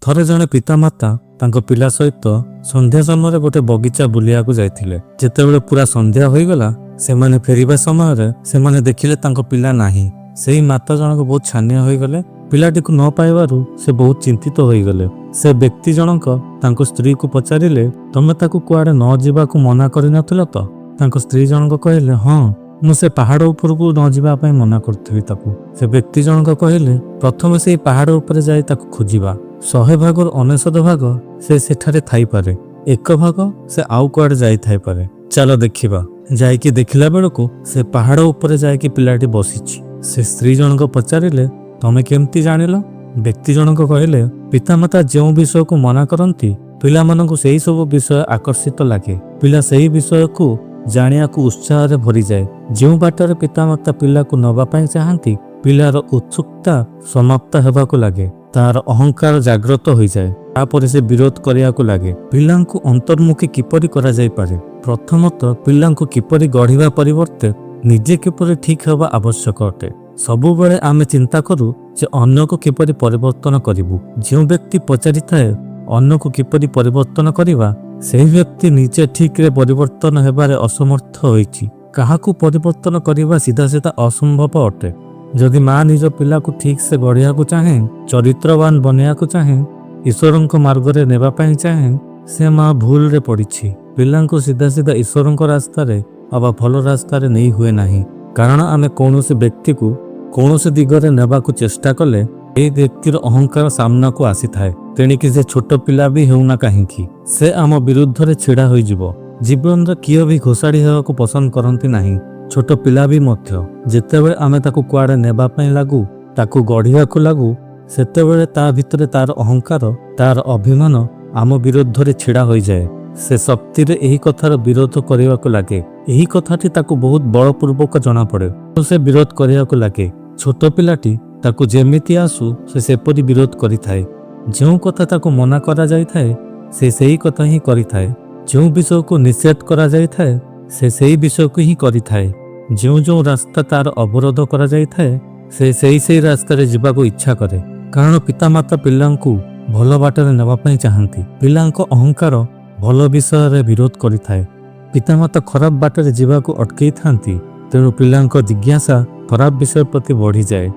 ଥରେ ଜଣେ ପିତାମାତା ତାଙ୍କ ପିଲା ସହିତ ସନ୍ଧ୍ୟା ସମୟରେ ଗୋଟେ ବଗିଚା ବୁଲିବାକୁ ଯାଇଥିଲେ। ଯେତେବେଳେ ପୁରା ସନ୍ଧ୍ୟା ହୋଇଗଲା, ସେମାନେ ଫେରିବା ସମୟରେ ସେମାନେ ଦେଖିଲେ ତାଙ୍କ ପିଲା ନାହିଁ। ସେଇ ମାତା ଜଣକ ବହୁତ ଛାନିଆ ହୋଇଗଲେ। ପିଲାଟିକୁ ନ ପାଇବାରୁ ସେ ବହୁତ ଚିନ୍ତିତ ହୋଇଗଲେ। ସେ ବ୍ୟକ୍ତି ଜଣକ ତାଙ୍କ ସ୍ତ୍ରୀକୁ ପଚାରିଲେ, "ତମେ ତାକୁ କୁଆଡେ ନ ଯିବାକୁ ମନା କରିନଥିଲ ତ?" ତାଙ୍କ ସ୍ତ୍ରୀ ଜଣକ କହିଲେ, "ହଁ, ମୁଁ ସେ ପାହାଡ଼ ଉପରକୁ ନ ଯିବା ପାଇଁ ମନା କରୁଥିଲି ତାକୁ।" ସେ ବ୍ୟକ୍ତି ଜଣକ କହିଲେ, "ପ୍ରଥମେ ସେଇ ପାହାଡ଼ ଉପରେ ଯାଇ ତାକୁ ଖୋଜିବା। 100 ଭାଗରୁ 99 ଭାଗ ସେ ସେଠାରେ ଥାଇପାରେ, ଏକ ଭାଗ ସେ ଆଉ କୁଆଡେ ଯାଇଥାଇପାରେ। ଚାଲ ଦେଖିବା।" ଯାଇକି ଦେଖିଲା ବେଳକୁ ସେ ପାହାଡ଼ ଉପରେ ଯାଇକି ପିଲାଟି ବସିଛି। ସେ ସ୍ତ୍ରୀ ଜଣକ ପଚାରିଲେ, "ତମେ କେମିତି ଜାଣିଲ?" ବ୍ୟକ୍ତି ଜଣକ କହିଲେ, "ପିତାମାତା ଯେଉଁ ବିଷୟକୁ ମନା କରନ୍ତି, ପିଲାମାନଙ୍କୁ ସେହି ସବୁ ବିଷୟ ଆକର୍ଷିତ ଲାଗେ। ପିଲା ସେହି ବିଷୟକୁ ଜାଣିବାକୁ ଉତ୍ସାହରେ ଭରିଯାଏ। ଯେଉଁ ବାଟରେ ପିତାମାତା ପିଲାକୁ ନେବା ପାଇଁ ଚାହାନ୍ତି, ପିଲାର ଉତ୍ସୁକତା ସମାପ୍ତ ହେବାକୁ ଲାଗେ। ତାର ଅହଙ୍କାର ଜାଗ୍ରତ ହୋଇଯାଏ। ତାପରେ ସେ ବିରୋଧ କରିବାକୁ ଲାଗେ।" ପିଲାଙ୍କୁ ଅନ୍ତର୍ମୁଖୀ କିପରି କରାଯାଇପାରେ? ପ୍ରଥମତଃ, ପିଲାଙ୍କୁ କିପରି ଗଢ଼ିବା ପରିବର୍ତ୍ତେ ନିଜେ କିପରି ଠିକ୍ ହେବା ଆବଶ୍ୟକ ଅଟେ। ସବୁବେଳେ ଆମେ ଚିନ୍ତା କରୁ ଯେ ଅନ୍ୟକୁ କିପରି ପରିବର୍ତ୍ତନ କରିବୁ। ଯେଉଁ ବ୍ୟକ୍ତି ପଚାରିଥାଏ ଅନ୍ୟକୁ କିପରି ପରିବର୍ତ୍ତନ କରିବା, ସେହି ବ୍ୟକ୍ତି ନିଜେ ଠିକରେ ପରିବର୍ତ୍ତନ ହେବାରେ ଅସମର୍ଥ ହୋଇଛି। କାହାକୁ ପରିବର୍ତ୍ତନ କରିବା ସିଧା ସିଧା ଅସମ୍ଭବ ଅଟେ। ଯଦି ମା ନିଜ ପିଲାକୁ ଠିକ୍ ସେ ଗଢ଼ିବାକୁ ଚାହେଁ, ଚରିତ୍ରବାନ ବନେଇବାକୁ ଚାହେଁ, ଈଶ୍ୱରଙ୍କ ମାର୍ଗରେ ନେବା ପାଇଁ ଚାହେଁ, ସେ ମା ଭୁଲରେ ପଡ଼ିଛି। ପିଲାଙ୍କୁ ସିଧା ସିଧା ଈଶ୍ୱରଙ୍କ ରାସ୍ତାରେ ଅବା ଭଲ ରାସ୍ତାରେ ନେଇ ହୁଏ ନାହିଁ। କାରଣ ଆମେ କୌଣସି ବ୍ୟକ୍ତିକୁ କୌଣସି ଦିଗରେ ନେବାକୁ ଚେଷ୍ଟା କଲେ ଏହି ବ୍ୟକ୍ତିର ଅହଙ୍କାର ସାମ୍ନାକୁ ଆସିଥାଏ। ତେଣିକି ସେ ଛୋଟ ପିଲା ବି ହେଉନା କାହିଁକି, ସେ ଆମ ବିରୁଦ୍ଧରେ ଛିଡ଼ା ହୋଇଯିବ। ଜୀବନରେ କିଏ ବି ଘୋଷାଡ଼ି ହେବାକୁ ପସନ୍ଦ କରନ୍ତି ନାହିଁ, ଛୋଟ ପିଲା ବି ମଧ୍ୟ। ଯେତେବେଳେ ଆମେ ତାକୁ କୁଆଡ଼େ ନେବା ପାଇଁ ଲାଗୁ, ତାକୁ ଗଢ଼ିବାକୁ ଲାଗୁ, ସେତେବେଳେ ତା ଭିତରେ ତାର ଅହଙ୍କାର, ତାର ଅଭିମାନ ଆମ ବିରୁଦ୍ଧରେ ଛିଡ଼ା ହୋଇଯାଏ। ସେ ଶକ୍ତିରେ ଏହି କଥାର ବିରୋଧ କରିବାକୁ ଲାଗେ। ଏହି କଥାଟି ତାକୁ ବହୁତ ବଳପୂର୍ବକ ଜଣାପଡ଼େ। ସେ ବିରୋଧ କରିବାକୁ ଲାଗେ। ଛୋଟ ପିଲାଟି ତାକୁ ଯେମିତି ଆସୁ, ସେ ସେପରି ବିରୋଧ କରିଥାଏ। ଯେଉଁ କଥା ତାକୁ ମନା କରାଯାଇଥାଏ, ସେ ସେଇ କଥା ହିଁ କରିଥାଏ। ଯେଉଁ ବିଷୟକୁ ନିଷେଧ କରାଯାଇଥାଏ, ସେ ସେଇ ବିଷୟକୁ ହିଁ କରିଥାଏ। ଯେଉଁ ଯେଉଁ ରାସ୍ତା ତାର ଅବରୋଧ କରାଯାଇଥାଏ, ସେ ସେଇ ସେଇ ରାସ୍ତାରେ ଯିବାକୁ ଇଚ୍ଛା କରେ। କାରଣ ପିତାମାତା ପିଲାଙ୍କୁ ଭଲ ବାଟରେ ନେବା ପାଇଁ ଚାହାନ୍ତି। ପିଲାଙ୍କ ଅହଙ୍କାର ଭଲ ବିଷୟରେ ବିରୋଧ କରିଥାଏ। ପିତାମାତା ଖରାପ ବାଟରେ ଯିବାକୁ ଅଟକେଇଥାନ୍ତି। ତେଣୁ ପିଲାଙ୍କ ଜିଜ୍ଞାସା ଖରାପ ବିଷୟ ପ୍ରତି ବଢ଼ିଯାଏ।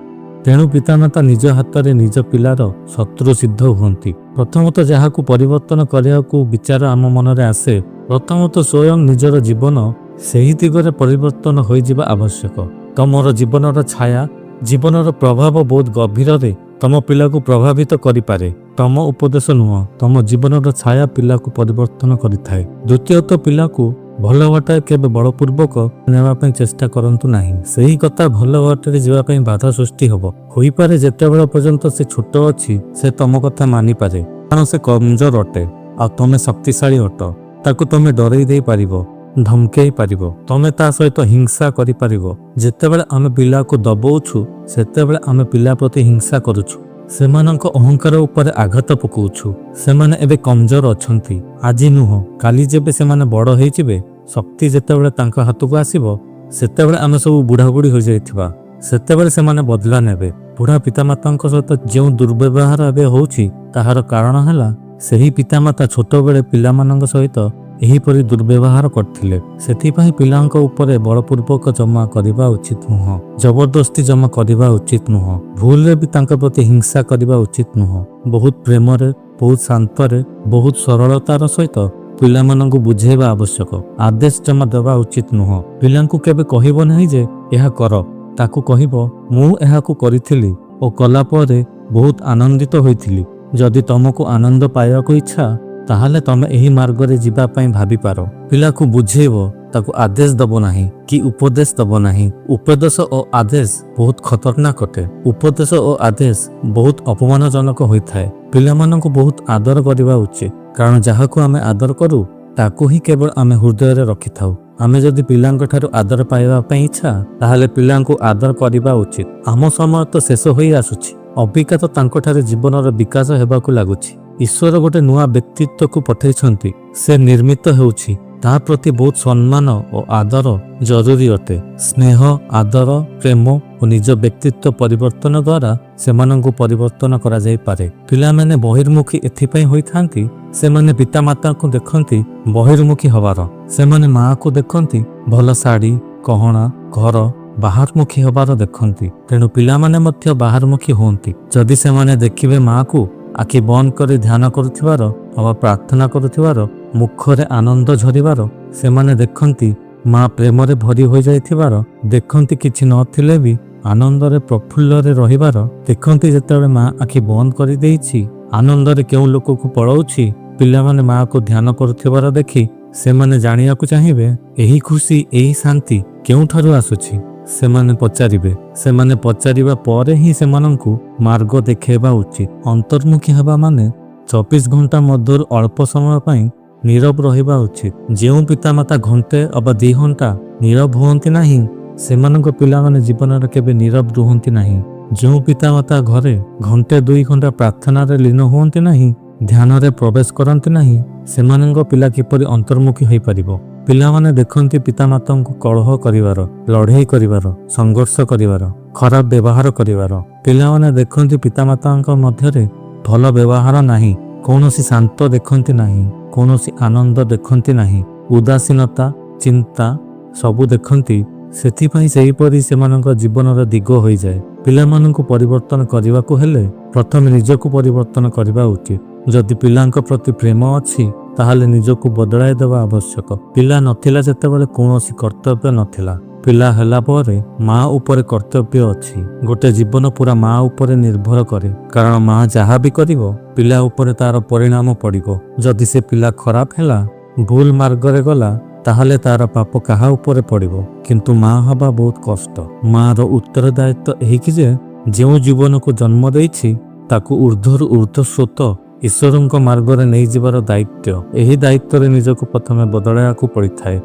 ତେଣୁ ପିତାମାତା ନିଜ ହାତରେ ନିଜ ପିଲାର ଶତ୍ରୁ ସିଦ୍ଧ ହୁଅନ୍ତି। ପ୍ରଥମତଃ, ଯାହାକୁ ପରିବର୍ତ୍ତନ କରିବାକୁ ବିଚାର ଆମ ମନରେ ଆସେ, ପ୍ରଥମତଃ ସ୍ୱୟଂ ନିଜର ଜୀବନ ସେହି ଦିଗରେ ପରିବର୍ତ୍ତନ ହୋଇଯିବା ଆବଶ୍ୟକ। ତମର ଜୀବନର ଛାୟା, ଜୀବନର ପ୍ରଭାବ ବହୁତ ଗଭୀରରେ ତମ ପିଲାକୁ ପ୍ରଭାବିତ କରିପାରେ। ତମ ଉପଦେଶ ନୁହଁ, ତମ ଜୀବନର ଛାୟା ପିଲାକୁ ପରିବର୍ତ୍ତନ କରିଥାଏ। ଦ୍ୱିତୀୟତଃ, ପିଲାକୁ ଭଲ ବାଟରେ କେବେ ବଳପୂର୍ବକ ନେବା ପାଇଁ ଚେଷ୍ଟା କରନ୍ତୁ ନାହିଁ। ସେହି କଥା ଭଲ ବାଟରେ ଯିବା ପାଇଁ ବାଧା ସୃଷ୍ଟି ହେବ। ହୋଇପାରେ, ଯେତେବେଳେ ପର୍ଯ୍ୟନ୍ତ ସେ ଛୋଟ ଅଛି, ସେ ତମ କଥା ମାନିପାରେ। କାରଣ ସେ କମଜୋର ଅଟେ ଆଉ ତମେ ଶକ୍ତିଶାଳୀ ଅଟ। ତାକୁ ତମେ ଡରେଇ ଦେଇପାରିବ, ଧମକେଇ ପାରିବ, ତମେ ତା ସହିତ ହିଂସା କରିପାରିବ। ଯେତେବେଳେ ଆମେ ପିଲାକୁ ଦବଉଛୁ, ସେତେବେଳେ ଆମେ ପିଲା ପ୍ରତି ହିଂସା କରୁଛୁ। ସେମାନଙ୍କ ଅହଙ୍କାର ଉପରେ ଆଘାତ ପକଉଛୁ। ସେମାନେ ଏବେ କମଜୋର ଅଛନ୍ତି। ଆଜି ନୁହଁ କାଲି ଯେବେ ସେମାନେ ବଡ଼ ହେଇଯିବେ, ଶକ୍ତି ଯେତେବେଳେ ତାଙ୍କ ହାତକୁ ଆସିବ, ସେତେବେଳେ ଆମେ ସବୁ ବୁଢ଼ାବୁଢ଼ୀ ହୋଇଯାଇଥିବା। ସେତେବେଳେ ସେମାନେ ବଦଲା ନେବେ। ବୁଢ଼ା ପିତାମାତାଙ୍କ ସହିତ ଯେଉଁ ଦୁର୍ବ୍ୟବହାର ଏବେ ହେଉଛି, ତାହାର କାରଣ ହେଲା ସେହି ପିତାମାତା ଛୋଟବେଳେ ପିଲାମାନଙ୍କ ସହିତ ଏହିପରି ଦୁର୍ବ୍ୟବହାର କରିଥିଲେ। ସେଥିପାଇଁ ପିଲାଙ୍କ ଉପରେ ବଳପୂର୍ବକ ଜମା କରିବା ଉଚିତ ନୁହଁ। ଜବରଦସ୍ତି ଜମା କରିବା ଉଚିତ ନୁହଁ। ଭୁଲରେ ବି ତାଙ୍କ ପ୍ରତି ହିଂସା କରିବା ଉଚିତ ନୁହଁ। ବହୁତ ପ୍ରେମରେ, ବହୁତ ଶାନ୍ତରେ, ବହୁତ ସରଳତାର ସହିତ ପିଲାମାନଙ୍କୁ ବୁଝେଇବା ଆବଶ୍ୟକ। ଆଦେଶ ଜମା ଦେବା ଉଚିତ ନୁହଁ। ପିଲାଙ୍କୁ କେବେ କହିବ ନାହିଁ ଯେ ଏହା କର। ତାକୁ କହିବ, "ମୁଁ ଏହାକୁ କରିଥିଲି ଓ କଲା ପରେ ବହୁତ ଆନନ୍ଦିତ ହୋଇଥିଲି। ଯଦି ତମକୁ ଆନନ୍ଦ ପାଇବାକୁ ଇଚ୍ଛା, ତାହେଲେ ତମେ ଏହି ମାର୍ଗରେ ଯିବା ପାଇଁ ଭାବିପାର।" ପିଲାକୁ ବୁଝେଇବ, ତାକୁ ଆଦେଶ ଦବ ନାହିଁ କି ଉପଦେଶ ଦବ ନାହିଁ। ଉପଦେଶ ଓ ଆଦେଶ ବହୁତ ଖତରନାକ ଅଟେ। ଉପଦେଶ ଓ ଆଦେଶ ବହୁତ ଅପମାନଜନକ ହୋଇଥାଏ। ପିଲାମାନଙ୍କୁ ବହୁତ ଆଦର କରିବା ଉଚିତ। କାରଣ ଯାହାକୁ ଆମେ ଆଦର କରୁ, ତାକୁ ହିଁ କେବଳ ଆମେ ହୃଦୟରେ ରଖିଥାଉ। ଆମେ ଯଦି ପିଲାଙ୍କ ଠାରୁ ଆଦର ପାଇବା ପାଇଁ ଇଚ୍ଛା, ତାହେଲେ ପିଲାଙ୍କୁ ଆଦର କରିବା ଉଚିତ। ଆମ ସମୟ ତ ଶେଷ ହୋଇ ଆସୁଛି। ଅବିକା ତ ତାଙ୍କଠାରେ ଜୀବନର ବିକାଶ ହେବାକୁ ଲାଗୁଛି। ଈଶ୍ୱର ଗୋଟେ ନୂଆ ବ୍ୟକ୍ତିତ୍ୱକୁ ପଠେଇଛନ୍ତି। ସେ ନିର୍ମିତ ହେଉଛି। ତା ପ୍ରତି ବହୁତ ସମ୍ମାନ ଓ ଆଦର ଜରୁରୀ ଅଟେ। ସ୍ନେହ, ଆଦର, ପ୍ରେମ ଓ ନିଜ ବ୍ୟକ୍ତିତ୍ୱ ପରିବର୍ତ୍ତନ ଦ୍ୱାରା ସେମାନଙ୍କୁ ପରିବର୍ତ୍ତନ କରାଯାଇପାରେ। ପିଲାମାନେ ବହିର୍ମୁଖୀ ଏଥିପାଇଁ ହୋଇଥାନ୍ତି, ସେମାନେ ପିତାମାତାଙ୍କୁ ଦେଖନ୍ତି ବହିର୍ମୁଖୀ ହବାର। ସେମାନେ ମାଆକୁ ଦେଖନ୍ତି ଭଲ ଶାଢ଼ୀ, ଗହଣା, ଘର, ବାହାରମୁଖୀ ହେବାର ଦେଖନ୍ତି। ତେଣୁ ପିଲାମାନେ ମଧ୍ୟ ବାହାରମୁଖୀ ହୁଅନ୍ତି। ଯଦି ସେମାନେ ଦେଖିବେ ମାଆକୁ ଆଖି ବନ୍ଦ କରି ଧ୍ୟାନ କରୁଥିବାର ଅବା ପ୍ରାର୍ଥନା କରୁଥିବାର, ମୁଖରେ ଆନନ୍ଦ ଝରିବାର, ସେମାନେ ଦେଖନ୍ତି ମା ପ୍ରେମରେ ଭରି ହୋଇଯାଇଥିବାର, ଦେଖନ୍ତି କିଛି ନଥିଲେ ବି ଆନନ୍ଦରେ ପ୍ରଫୁଲ୍ଲରେ ରହିବାର, ଦେଖନ୍ତି ଯେତେବେଳେ ମା ଆଖି ବନ୍ଦ କରିଦେଇଛି, ଆନନ୍ଦରେ କେଉଁ ଲୋକକୁ ପଳାଉଛି, ପିଲାମାନେ ମାଆକୁ ଧ୍ୟାନ କରୁଥିବାର ଦେଖି ସେମାନେ ଜାଣିବାକୁ ଚାହିଁବେ, ଏହି ଖୁସି, ଏହି ଶାନ୍ତି କେଉଁଠାରୁ ଆସୁଛି? ସେମାନେ ପଚାରିବେ। ସେମାନେ ପଚାରିବା ପରେ ହିଁ ସେମାନଙ୍କୁ ମାର୍ଗ ଦେଖାଇବା ଉଚିତ। ଅନ୍ତର୍ମୁଖୀ ହେବା ମାନେ 24 ଘଣ୍ଟା ମଧ୍ୟରୁ ଅଳ୍ପ ସମୟ ପାଇଁ ନୀରବ ରହିବା ଉଚିତ। ଯେଉଁ ପିତାମାତା ଘଣ୍ଟେ ଅବା 2 ଘଣ୍ଟା ନୀରବ ହୁଅନ୍ତି ନାହିଁ, ସେମାନଙ୍କ ପିଲାମାନେ ଜୀବନରେ କେବେ ନୀରବ ରୁହନ୍ତି ନାହିଁ। ଯେଉଁ ପିତାମାତା ଘରେ ଘଣ୍ଟେ 2 ଘଣ୍ଟା ପ୍ରାର୍ଥନାରେ ଲୀନ ହୁଅନ୍ତି ନାହିଁ, ଧ୍ୟାନରେ ପ୍ରବେଶ କରନ୍ତି ନାହିଁ, ସେମାନଙ୍କ ପିଲା କିପରି ଅନ୍ତର୍ମୁଖୀ ହୋଇପାରିବ? ପିଲାମାନେ ଦେଖନ୍ତି ପିତାମାତାଙ୍କୁ କଳହ କରିବାର, ଲଢ଼େଇ କରିବାର, ସଂଘର୍ଷ କରିବାର, ଖରାପ ବ୍ୟବହାର କରିବାର। ପିଲାମାନେ ଦେଖନ୍ତି ପିତାମାତାଙ୍କ ମଧ୍ୟରେ ଭଲ ବ୍ୟବହାର ନାହିଁ, କୌଣସି ଶାନ୍ତ ଦେଖନ୍ତି ନାହିଁ, କୌଣସି ଆନନ୍ଦ ଦେଖନ୍ତି ନାହିଁ, ଉଦାସୀନତା, ଚିନ୍ତା ସବୁ ଦେଖନ୍ତି। ସେଥିପାଇଁ ସେହିପରି ସେମାନଙ୍କ ଜୀବନର ଦିଗ ହୋଇଯାଏ। ପିଲାମାନଙ୍କୁ ପରିବର୍ତ୍ତନ କରିବାକୁ ହେଲେ ପ୍ରଥମେ ନିଜକୁ ପରିବର୍ତ୍ତନ କରିବା ଉଚିତ। ଯଦି ପିଲାଙ୍କ ପ୍ରତି ପ୍ରେମ ଅଛି, ତାହେଲେ ନିଜକୁ ବଦଳାଇ ଦେବା ଆବଶ୍ୟକ। ପିଲା ନଥିଲା ଯେତେବେଳେ କୌଣସି କର୍ତ୍ତବ୍ୟ ନଥିଲା। ପିଲା ହେଲା ପରେ ମା ଉପରେ କର୍ତ୍ତବ୍ୟ ଅଛି। ଗୋଟେ ଜୀବନ ପୁରା ମା ଉପରେ ନିର୍ଭର କରେ, କାରଣ ମା ଯାହା ବି କରିବ, ପିଲା ଉପରେ ତାର ପରିଣାମ ପଡ଼ିବ। ଯଦି ସେ ପିଲା ଖରାପ ହେଲା, ଭୁଲ ମାର୍ଗରେ ଗଲା, ତାହେଲେ ତାର ପାପ କାହା ଉପରେ ପଡ଼ିବ? କିନ୍ତୁ ମା ହବା ବହୁତ କଷ୍ଟ। ମାର ଉତ୍ତରଦାୟିତ୍ୱ ଏହିକି ଯେ ଯେଉଁ ଜୀବନକୁ ଜନ୍ମ ଦେଇଛି, ତାକୁ ଉର୍ଦ୍ଧ୍ୱରୁ ଉର୍ଦ୍ଧ୍ୱ ସ୍ରୋତ ଈଶ୍ୱରଙ୍କ ମାର୍ଗରେ ନେଇଯିବାର ଦାୟିତ୍ୱ। ଏହି ଦାୟିତ୍ୱରେ ନିଜକୁ ପ୍ରଥମେ ବଦଳାଇବାକୁ ପଡ଼ିଥାଏ।